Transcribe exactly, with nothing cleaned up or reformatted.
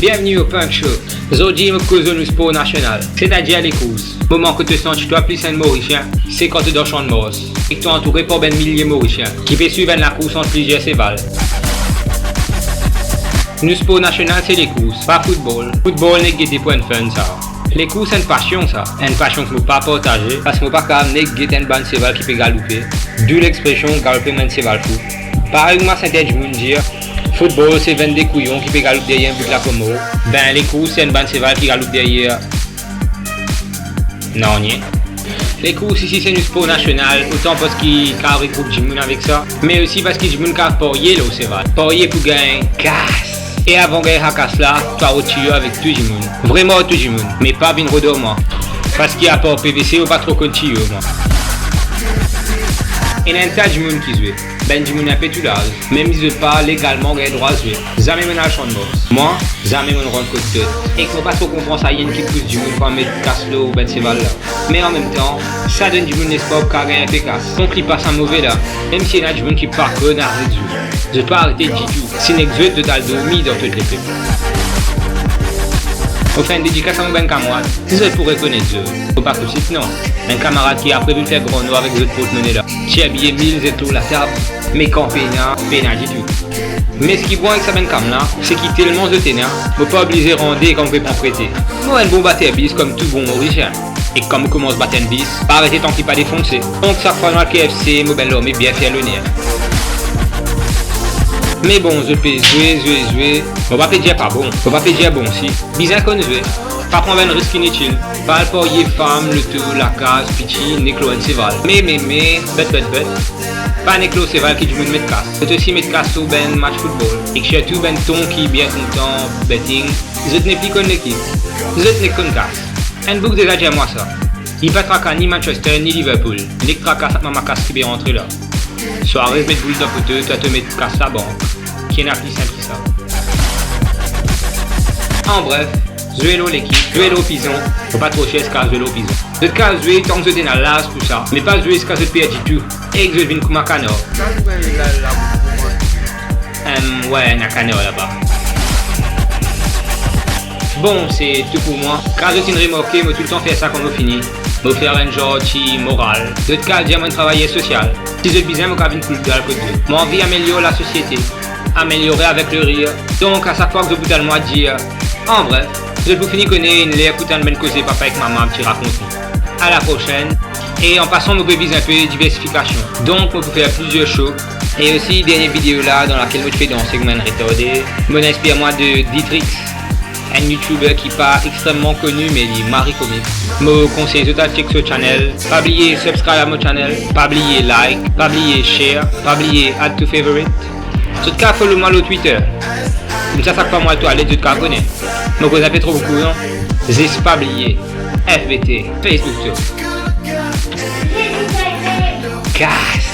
Bienveni o Punk Show. Zordi mo pou koz lor nou spor nasional, setadir lekours. Moman kot to santi twa plis enn Morisien, se kan to dan Sann Mars ek to antoure par bann milie Morisien ki pe swiv enn lakours ant plizier seval. Nou spor nasional se lekours, pa foutbol. Foutbol nek gete pou enn fun sa. Lekours enn pasion sa, enn pasion ki mo pa partaze, parski mo pa kapav nek get enn bann seval ki pe galoupe. Dou lexpresion galoupe mo enn seval fou. Parey mwa sentinn dimoun dir, foutbol se vennde kouyon ki pe galoup deryer enn bout lakomor. Ben, lekours se enn bann seval ki galoup deryer nanye. Lekours isi se nou spor nasional, otan parski kapav regroup dimoun avek sa, me osi parski dimoun kapav parye lor seval. Parye pou gagn kas. E avan gagn sa kas la, twa rod tiyo avek tou dimoun. Vremem tou dimoun, me pa vinn rod ar mwa. Parski apar P V C, mo pa tro konn tiyo mwa. Ena enn ta dimoun ki zwe. Bann dimoun inpe tou laz, mem si zot pa legalman gagn drwa zwe. Zame mo'nn al Sann Mars. Mwa, zame mo'nn rant kot zot. Ek mo pa tro konpran sa enn ki pous dimoun pou al met kas lor bann seval la. Me anmemtan, sa donn dimoun lespwar pou kapav gagn inpe kas. Donk li pa sa move la, mem si ena dimoun ki pa konn aret zwe. Zot pa arete ditou. Si nek zot, zot al dormi dan zot lepep. Mo fer enn dedikas a mo bann kamarad. Si zot pou rekonet zot, mo pa pou sit non. Enn kamarad ki apre vinn fer gran nonm avek zot portmone la. Ti abiye mil zet lor latab, me kan pena, pena ditou. Me seki bon avek sa bann kam la, seki telman zot ena, mo pa oblize rande kan mo pe pran prete. Mo enn bon bater bis kom tou bon Morisien. E kan mo koumans bat enn bis, pa arete tanki pa defonse. Donk sak fwa nou al K F C, mo bann larme bien fer loner. Me bon, zot pe zwe, zwe, zwe. Mo pa pe dir pa bon, mo pa pe dir bon si. Bizin konn zwe. Pa pran bann risk initil. Pa al parye fam, loto, lakaz, piti, nek lor enn seval. Me, me, me, bet, bet, bet. Pa nek lor seval ki dimoun met kas. Zot osi met kas lor bann match foutbol. Ek sirtou bann tonton ki bien kontan betting. Zot nepli konn lekip. Zot nek konn kas. Enn boug deza dir mwa sa. Li pa traka ni Manchester ni Liverpool. Nek traka sa mama kas ki pe rantre la. Sware met boul dan poto, twa to met kas labank. Ki ena pli sinp ki sa? An bref, zwe lor lekip, zwe lor pizon, mo pa tro sir si kav zwe lor pizon. Zot kav zwe tank zot ena laz pou sa, me pa zwe ziska zot perdi tou, ek zot vinn kouma kanar. Em, we, ena kanar laba. Bon, se tou pou mwa. Kan zot inn remarke, mo toultan fer sa kan mo fini. Mo fer enn zan ti moral. Zot kav dir mwa enn travayer sosial. Si zot bizin, mo kav vinn koul dal kot zot. Mo anvi amelior lasosiete. Ameliore avek lerir. Donk, a sak fwa ki zot pou tann mwa dir, an bref, zot pou fini kone inn ler pou tann bann koze papa ek mama ti rakont nou. A la prosenn. E an pasan, mo pe viz inpe diversifikasion. Donk, mo pou fer plizier show. E osi, dernie video la, dan lakel mo ti pe danse kouma enn retarde, mo inn inspir mwa de Ditrix, enn YouTuber ki pa extrememan koni, me li mari komik. Mo konsey zot al check so channel. Pa bliye subscribe a mo channel. Pa bliye like. Pa bliye share. Pa bliye add to favorite. Zot kav follow mwa lor Twitter. Koumsa sak fwa mo al twalet, zot kav kone. Mo koz inpe tro boukou, non? Zis pa bliye, F B T, Facebook too. Kas.